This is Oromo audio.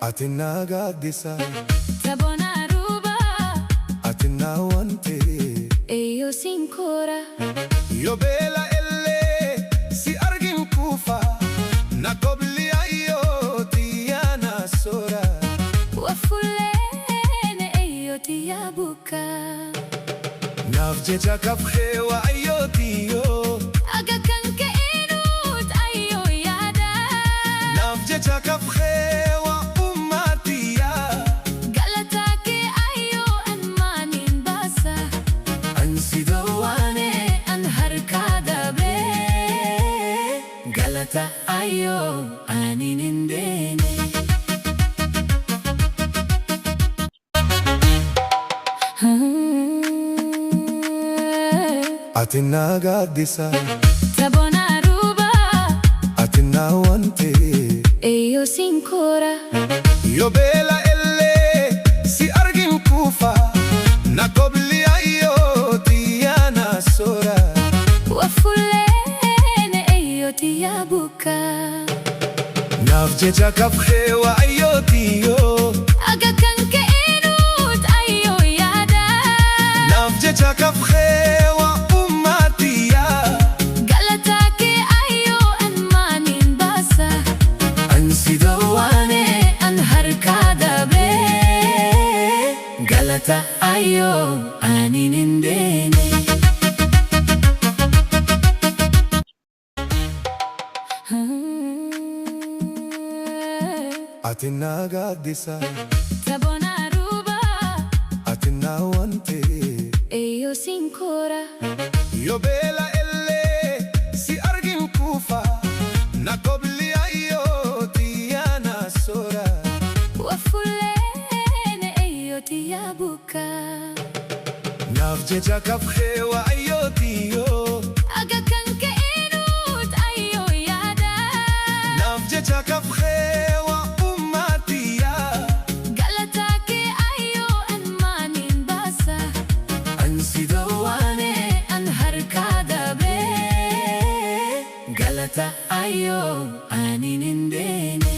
Ati naa gaaddisa. Taboona Aruba. Ati naa wante. Eeyyoo siin koora. Yoo beela ellee si argin kuufa na kobli ayyoo tiyyaa na soora. Wafuleen eeyyoo tiyyaa buka. Naaf jecha kafxee waa ayyoo tiyyoo. Aga kan ka'eenuut ayyoo yaada. Naaf jecha kafxee waa ummaa tiyyaa. Galataa kee ayyoo an maaniin baasa. An si Dhowaane an harkaa dabee. Galata ayyoo aniin hin deene. Ati naa gaaddisa. Taboona Aruba. Ati naa wante. Eeyyoo siin koora. Yoo beela ellee si argin kuufa na kobli ayyoo tiyyaa na soora. Wafuleen eeyyoo tiyyaa buka. Naaf jecha kafxee waa ayyoo tiyyoo. Aga kan ka'eenuut ayyoo yaada. Naaf jecha kafxee waa ummaa tiyyaa. Galataa kee ayyoo an maaniin baasa. An si Dhowaane an harkaa dabee. Galata ayyoo aniin hin deene. Ati naa gaaddisa. Taboona Aruba. Ati naa wante. Eeyyoo siin koora. Yoo beela ellee si argin kuufa na kobli ayyoo tiyyaa na soora. Wafuleen eeyyoo tiyyaa buka. Naaf jecha kafxee waa ayyoo tiyyoo. Aga kan ka'eenuut ayyoo yaada. Naaf jecha kafxee waa ummaa tiyyaa. Galataa kee ayyoo an maaniin baasa. An si Dhowaane an harkaa dabee. Galata ayyoo aniin hin deene.